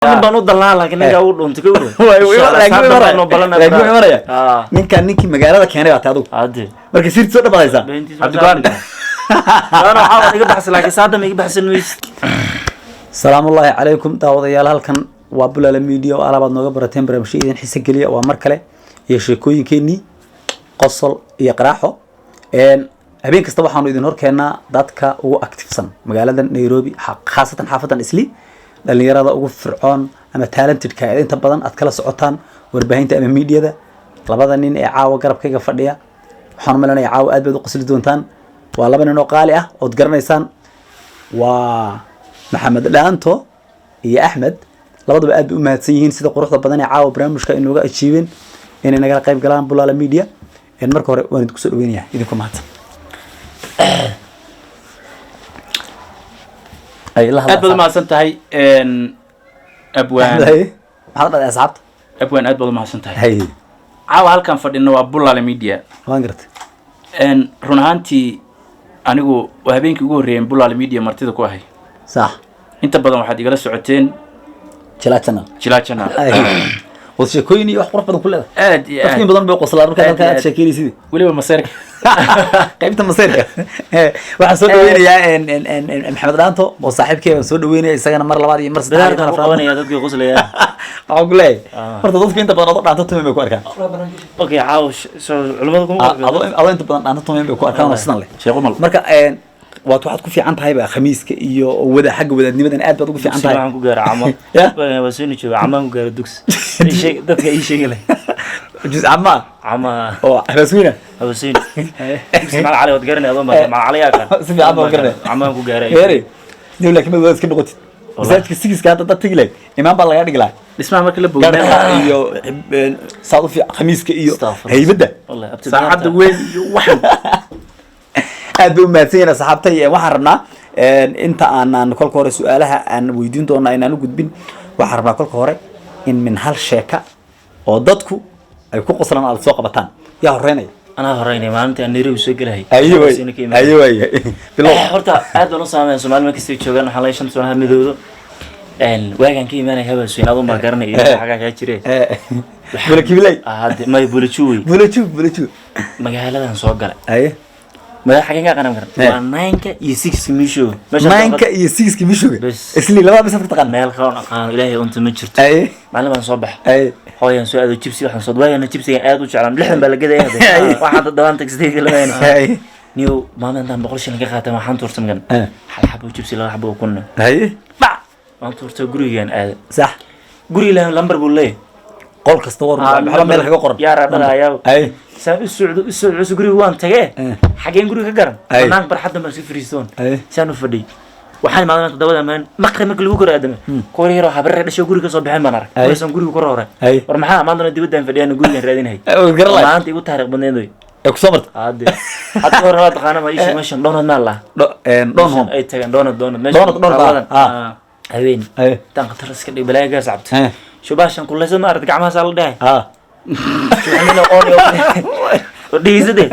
Nin baan u dalaa, laakiin ninkaa uu dhuuntay ka. Laakiin wuxuu imanaya ninkan, ninkii magaalada keenay baa tahay adigu. Hade. Marka sirti soo dhamadaysaa. Cabdigoan ana waxaa iga baxsan, laakiin saada ma iga baxsan weysid. Salaamullaahi calaykum daawadayaal, halkan waa Bulaala Media oo alaabaad nooga barateen barnaamijyo idin xiise geliya. Waa mar kale iyo sheekooyinkeenii qosol iyo qaraaxo. Habeen kasta waxaanu idin horkeennaa dadka ugu activesan magaalada Nairobi, khaasatan xaafadan Isli, dhalinyarada ugu fircoon ama talentedka ee inta badan aad kala socotaan warbaahinta ama mediada. Labada nin ee caawa garabkayga fadhiya waxaan u malanaya caawa aad baad u qosli doontaan. Waa laba nin oo qaali ah ood garanaysaan, waa Maxamed Dhaanto iyo Axmed. Labaduba aad bay u mahadsan yihiin sida quruxda badan ee caawa barnaamijka inooga ajiibeen inay nagala qayb galaan Bulaala Media. Marka hore waan idinku soo dhaweynaya, idinku mahadsan. Ay, la aad baad hadla. Umahadsan tahay abwaan. Haye, maxaad dhahday asxaabta? Abwaan, aad baad umahadsan tahay. Haye. Caawa halkaan fadhino waa Bulaale Media. Waan gartay. Run ahaantii anigu waa habeenkii ugu horreeyay Bulaale Media martida ku ahay. Inta badan waxaad igala socoteen Jilaa Channel. Jilaa Channel. Haye. Wad sheekooyin iyo wax qurux badan ku leedahay. Aad iyo dadka in aad. badan bay qoslaan markaad Aad halkaa iyo aad aad. sheekeynaysid. Weliba maseerka. Qaybta maseyrka waxaan soo dhaweynayaa Maxamed Dhaanto oo saaxiibkay baan soo dhaweynaya, isagana mar labaad iyo mar saddexaad iyo bidaarkan mar ku afraad. qabanaya dadkii qoslaya. Waxaan ku leeyahay, Ah. horta dadku inta badan adoo dhaanto tumen bay ku arkaan. Okay, caaw soo culimada kuma Ah, adoo inta badan dhaanto tumen bay ku arkaan oo sidan leh. Sheekh Umal. Marka waad waxaad ku fiican tahay ba khamiiska iyo wada xagga wadaadnimadan aad baad ugu fiican dugsi tahay. Waxaan ku gaara camo. Ya? Waa soo jooga, camaan ku gaara dugsi. Ii sheeg, dadka ii sheegi leh. Juz cama. Cama. Oo xabaasweyna. Habasiin dugsi Macal Cali waad garanay, adoo Macal Cali yaa kan. Si fiican baan garanay. Camaan ku gaaray. Heere dib, laakiin mad wadaad iska noqotid masaajidka sigiska hadda dad tegi lahayd, imaam baa lagaa dhigi lahaa. Dhismaha marka la bogay. Garka iyo saad u fiican khamiiska iyo Astaghfirullah. haybadda. Wallahi abti. Saacadda weyn iyo waxan. Aad bay u mahadsan yihiin asxaabtay. Waxaan rabnaa inta aanan kolka hore su-aalaha aan weydiin doona inaan u gudbin, waxaan rabnaa kolka hore in min hal sheeka oo dadku ay ku qoslaan aad soo qabataan. Yaa horeynaya? Anaa horeynay. Maalintii aan Nairobi soo gelahay ayo way. Habasiina ka imaanay. Ayo way, bilow. Horta aad baan u saameeya Soomaali markastay joogaan. Waxaan leeyahay shanta sano midoodo. Waagaan ka imaanaya Habasweyn, adun baa garanay iyo xagaa kaa jire. Bula kibilay. Hadde may Bulajuwey. Bulaju, bulaju. Magaaladan soo galay. Aye. Magaala xageen ka aqanan karan? Eh. Waa nineka iyo sixka miishoga. Nineka iyo sixka mishoga. Bes. Isli labada bisad ka taqaan. Meel kaloon aqaano ilaahay unta ma jirto. Aye. Maalin baan soo baxa. Aye. Hooyaan soo aado jibsi, waxaan soo waagana jibsigan aad u jeclaan, 60 baa la gadaya hadde. Aye. Waxaan toddobaan tagsideedii lamayna. Aye. Niyow, maalin intaan 100 shilin ka qaatay waxaan tuurtay magan Eh. hal xabo jibsi, laba xabo oo kunna. Aye. Bac waan tuurtay, gurigaan aaday. Guriga ilaahay lambar buu leeyahay. Qol kasta war Ah, waxba meel kaga qoran. Yaaraa dhalayaa. Aye. Saan u socdo, u socdo cusub, guriga waan tagee. Eh. Xageen guriga ka garan? Ay. Banaanka barxaddan baan iska fariistoon. Ay. Saan u fadhiyay, waxaan imaaday toddobada maalin maqrib marka lagu kor aadamay, kuwa yaroo habarre dhasho guriga kasoo baxeen baan arag. Ay. Markaasaan guriga kor hore. Ay. War maxaa maantana dibadaan fadhiyaan, gurigaan raadinahay. Waad garan lahayd. Maanta igu taariikh badneed wey. Ee kusoo martay. Hadde hadda hore waa taqaana, ma iisheeg meeshan Donald maa laha. Don home. Ay tageen Donald, Donald meeshan. Donald, taawadan. ah. Habeen Aye. intaan khatar iska dhig balaagaas cabto. Eh. Shubaashan kuleysa ma aragta, gacmahaasaa la dhahay. Ah. Shuxnina on iyo dhigisade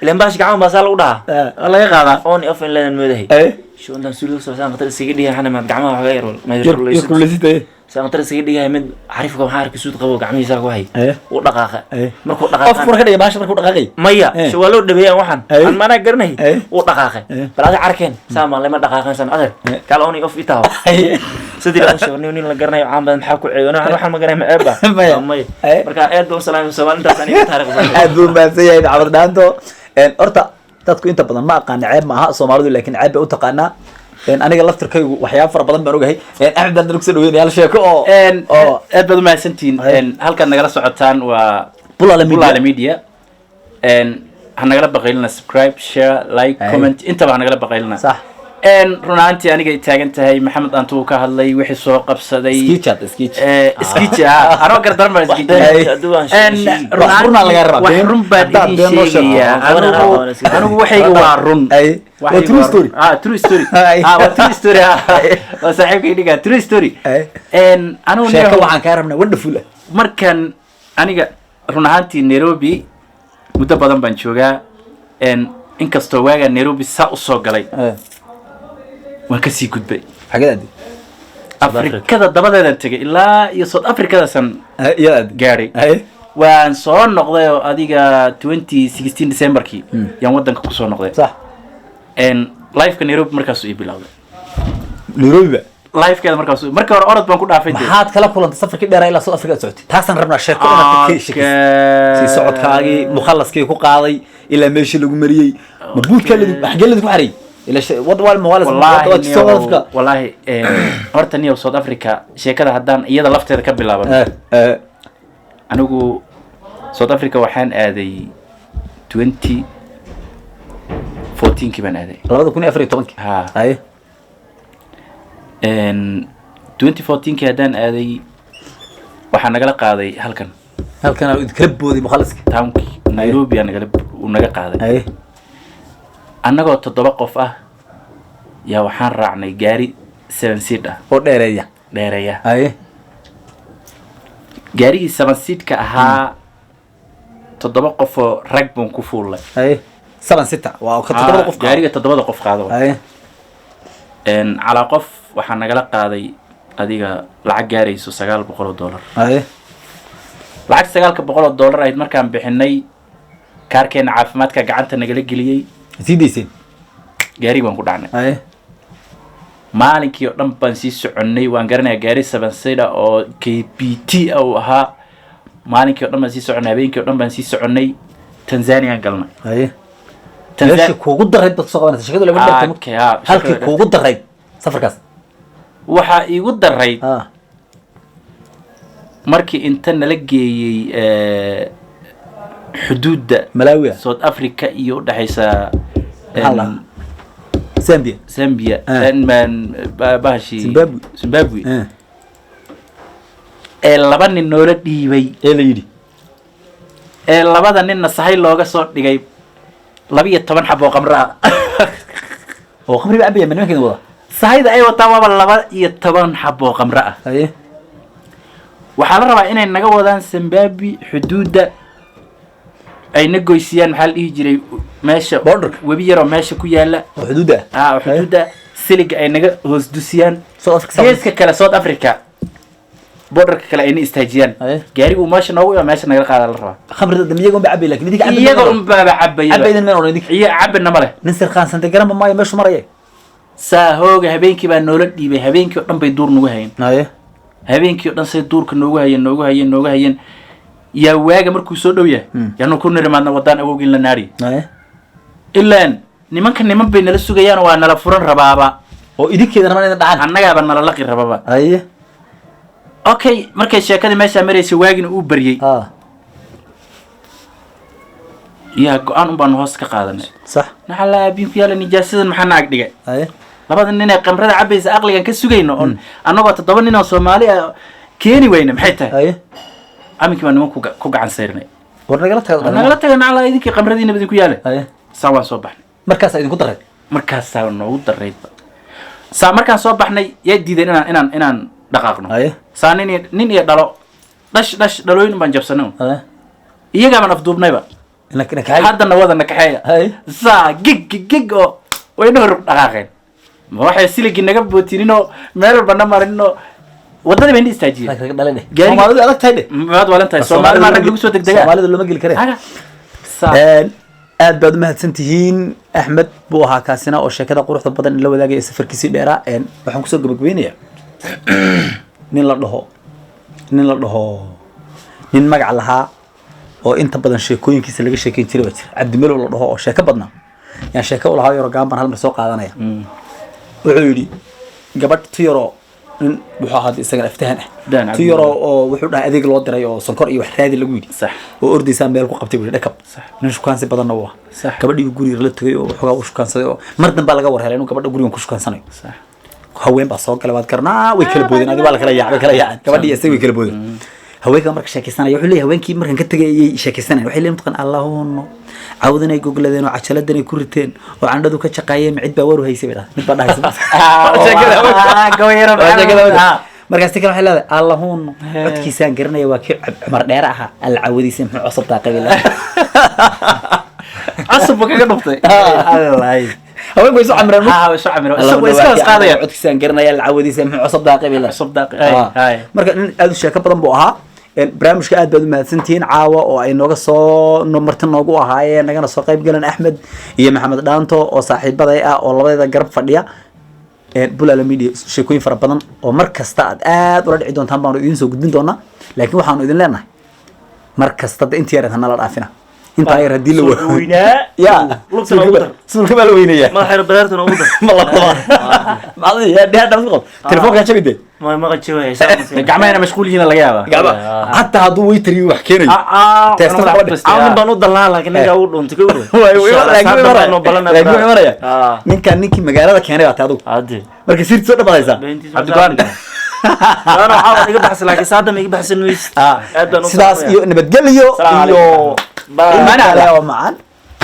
ilan baash gacmaha baasaa lagu dhahaa. Eh. Waa laga qaadaa. On off in leedan moodahay. Aye. Shu intaan suuliga soo saan khatar iskaga dhigahay, xana maad gacmaha waxga yar ma yar kuleysid. Kuleysid. Saan khatar iskaga dhigahay, mid xariifka waxaan arkay suud qabo, gacmihiisa ku hay. Aye. Uu dhaqaaqa. Aye. Markuu qof dhaqaaqa fura ka dhigay baasha markuu dhaqaaqay. Maya. Eh. Shu waa loo dhaweeyaan waxaan. Aye. Aan maanaa garanay. Aye. Uu dhaqaaqay. Eh. Bal adi arkeen saa maan lama dhaqaaqan san adeer. Eh. Kala on iyo off itaho. Aye. Sidii loo sheego nin la garanayo caan badan maxaa ku ceeyo, waxaan ma garanay, ma ceeb ba? Maya. Maya. Aye. Marka aad baan u salaamay Soomaali, intaas aniga taariikh badan. Aad buu mahadsan yahay Maxamed Dhaanto. Horta dadku inta badan ma aqaana, ceeb ma aha Soomaalidu, laakiin ceeb bay u taqaanaa. Aniga laftirkaygu waxyaabo fara badan baan ogahay. Axmed baan kusoo dhaweynaya hal sheeko oo oo Aad baad umahadsantihiin. Aye. Halkaad nagala socotaan waa Bulaala Media. Bulaala Media. Ha nagala baqaylina subscribe, share, like, Aye. comment, intaba ha nagala baqaylina. Run ahaantii aniga ay taagan tahay, Maxamed Aantu uu ka hadlay wixii soo qabsaday. Skiichat, skiich. Skiicha anoo gardaran baan Wax skiicha. been hadduu aan sheegin. Run Wax runaa lagaa rabaa. wax Been- run baan haddaad idin been noo sheegto. sheegayaa. Qabanana, Anigu qabanana, iska anigu waxayga waa run. Ay, waa Waxayga true run. story. Ah, true story. Ay. Ah, waa true story, ah. Waa saaxiibkay dhigaa true story. Ay. Anigu sheeko neehow- waxaan kaa rabnaa wonderful ah. Markan aniga run ahaantii Nairobi muddo badan baan joogaa. Inkastoo waagaa Nairobi saa usoo galay, waan kasii gudbay. Xageed aadi? Afrikada dabadeedan tegay, ilaa iyo South Africadaasaan Iyaad gaadhay. Waan soo noqday oo adiga 2016 Decemberkii yaan wadanka kusoo noqday. Lifeka Nairobi markaasuu ii bilowday. Nairobi ba? Lifekeeda markaasuu, markii hore orod baan ku dhaafay dee. Maxaad kala kulantay safarkii dheeraa ilaa South Africa aad socotay? Taasaan rabnaa sheeko inaad ka sheekaysid, si socodkaagii mukhalaskii ku qaaday ilaa meeshii lagu mariyey, ma buudkaa ladi, xaggee ladinku xareeyey ilaa wad waa ma waa Wallahi South niyow, Africa? Wallahi horta niyow, South Africa sheekada haddaan iyada lafteeda ka bilaaban, anigu South Africa waxaan aaday 2014kii baan aaday. 2014-kii? Ha. Haye. 2014kii haddaan aaday, waxaa nagala qaaday halkan. Halkan aa idinkala booday mukhalaskii? Townkii Nairobi aa nagala, uu naga qaaday. Annagoo toddoba qof ah yaa waxaan raacnay gaari seven seat ah. Oo dheereeya. Dheereeya. Gaarigii seven seatka ahaa, toddoba qofoo rag baan ku fuullay. Haye, seven sita waa ka toddobada qof. Gaariga toddobada qof qaado. Calaa qof waxaa nagala qaaday adiga lacag gaarayso $900. Lacag $900 ahayd markaan bixinay, kaarkeena caafimaadka gacanta nagala geliyey. Sii dayseen? Gaarigi baan ku dhacnay. Maalinkii oo dhan baan sii soconnay. Waan garanayaa, gaari seven seater oo KBT ah uu ahaa. Maalinkii oo dhan baan sii soconnay, habeenkii oo dhan baan sii soconnay, Tanzaniaan galnay. Meeshii kuugu darayd baad kusoo qabanaysa sheekadu lama dherta. Okay, ha, halkii sheekada. Kuugu darayd safarkaas? Waxaa iigu darayd markii inta nala geeyey xuduudda Malawi ah? South Africa iyo udhexaysa Maxaa la dhahaa? Zambia? Zambia. Bahashi Zimbabwe. Zimbabwe ee laba nin noola dhiibay. Ee la yidhi? Ee labada ninna sahay looga soo dhigay 12 xabo oo qamro ah. Oo khamri ba cabaya ma nimankeeda wada? Sahayda ay wataan waaba 12 xabo oo qamro ah. Waxaa la rabaa inay naga wadaan Zimbabwe, xuduudda ay na goysiyaan, maxaa la dhihi jiray meesha? Borderka. Webi yaroo meesha ku yaala. Oo xuduudda ah? Ah, oo xuduudda siliga ay naga hoos dusiyaan. South Africa. Geeska kale, South Africa borderka kale ayna istaajiyaan. Gaarigu meesha noogu ima, meesha nagala qaada la rabaa. Khamrida dam iyaga unba cabay, lakin idinka cabay? Iyaga unbaaba cabaya. Cabaydan meen odhan idinka. Iyo cabina ma leh. Nin sirqaansan de garanba maayo meeshu maraya. Saahooga habeenkii baa noola dhiibay. Habeenkii oo dhan bay duur nagu hayeen. Habeenkii oo dhan say duurka noogu hayeen, noogu hayeen, noogu hayeen, yaa waaga markuu soo dhow yahay yaanu ku nirimaadna wadaan awowgiin la naari. Ilaan nimanka niman bay nala sugayaan, waa nala furan rabaaba. Oo idinkeeda rabaan inay dhacaan. Annagaaba nala laqi rababa. Okay, markay sheekadii meeshaa maraysay, waagina uu baryey, yaa go-aan un baanu hoos ka qaadanay. Naxalaa abiin ku yaala nijaasadan, maxaa naag dhigay? Labada nin ee qamrada cabaysa aqligan ka sugayno oon annagoo toddoba nin oo Soomaali ah keeni weyne, maxay tahay? Aminkii baa niman ku gacan sayrnay. War nagala taga. Nagala taga, naclaa idinkii qamradiina idinku yaale. Saa waan soo baxnay. Markaasaa idinku daray? Markaasaa noogu daraydba. Saa markaan soo baxnay yaa diideen inaan dhaqaaqno. Saa nin iyo dhalo dhash dhash dhalooyin baan jabsanay un. Iyagaabaan afduubnayba. Ina kaxay. Haddana wada na kaxeeya. Saa gig gig gig oo wayna hor dhaqaaqeen. Ma waxay siligii naga bootininoo meel walba na marinoo waddadii bayna istaajiyeen. Rag rag dhalay dheh. Gaariga- Soomaalidu adag tahay dheh. Maad waalan tahay, Soomaali maa rag lagu soo degdegaa. Soomaalida looma geli karee. Aga. Saa Aad baad umahadsan tihiin. Axmed buu ahaa kaasina oo sheekada quruxda badan in la wadaagaya safarkiisii dheeraa. Waxaan kusoo gabagabeynayaa nin la dhaho, nin magac lahaa oo inta badan sheekooyinkiisa laga sheekeyn jiray baa jira, Cabdimelow la dhaho, oo sheeko badnaa. Yaan sheeko u lahaa yaro gaan baan hal mar soo qaadanaya. Wuxuu yidhi gabadh tu yaroo, nin wuxuu ahaa isagana aftahan ah. Dan Tu yaroo oo wuxuu dhahay adeeg loo diray oo sonkor iyo wax raadi lagu yidhi oo ordaysaa meel ku qabtay buu yidhi, dhakab. Nin shukaansi badanna uu ah. Gabadhii guriga la tagay oo waxoogaa u shukaansaday, oo mar dambaa laga war helay inuu gabadha gurigan ku shukaansanayo. Haween baa soo galay, waad garanaa, way kala boodeen. Adi waa la kala yaacay, way kala yaaceen gabadhii isaga, way kala boodeen. Haweenka marka sheekaysanaya, wuxuu leeyahay haweenkii markan ka tagay ayay sheekaysanayaan, waxay leeyihiin mataqaan allahuno cawdanay gogladeen oo cajaladanay ku riteen oo candhadu ka jaqaayeen, cid baa waru haysay bay dhahay, mid baa dhahaysa. Sheekada haweenka. Gabayaro. Waa sheekada haweenka. Markaas ti kale waxay leedahay allahuno codkiisaan garanaya, waa kii Cumar Dheere ahaa, alla cawadiisa muxuu cusub daaqay. Cusub buu kaga dhuftay. Allahi. Haweenku way soo camiraan. Ha, way soo camiraan. Way iska hoos qaadayaan. Codkiisaan garanaya, lacawadiisa muxuu cusub daaqay bay leedahay. Cusub daaqay, ay, ay. Marka nin aad u sheeko badan buu ahaa. Barnaamijka aad baad u mahadsantihiin caawa oo ay nooga soo marti noogu ahaayeen, nagana soo qayb galeen Axmed iyo Maxamed Dhaanto oo saaxiibaday ah oo labadeeda garab fadhiya. Bulaala Media sheekooyin fara badan oo mar kasta aad aad ula dhici doontaan baanu idiin soo gudbin doonaa, laakiin waxaanu idin leenahay mar kasta de inta yar hanala dhaafina, intaa yar haddii la Sulka weynaa. Ya. Lugta noogu dar. Sulka baa la weynayaa. Madaxa yar badaarta noogu dar. Ma labadaba macadi yaa dheer dhaaf qof telefoonka jabi de. Ma maqa jawaya. Gacmahayna mashquul yihiin laga yaabaa. Gacma hataa hadduu waytariyo wax keenayo. Teesta fadhi. Cawnin baan u dalnaa, laakiin ninkaa uu dhuuntay ka Way- way- laakiin way maraya. Laakiin way maraya. Ninkan ninkii magaalada keenay baa tahay adigu. Hade. Marka sirti soo dhamadaysaa. Cabdigoon. Ana waxaa iga baxsan, laakiin saada ma iga baxsan weysid. Aad baan u Sidaas iyo nabadgelyo Salaamu iyo calaykum. Bye. imaana waa macaan.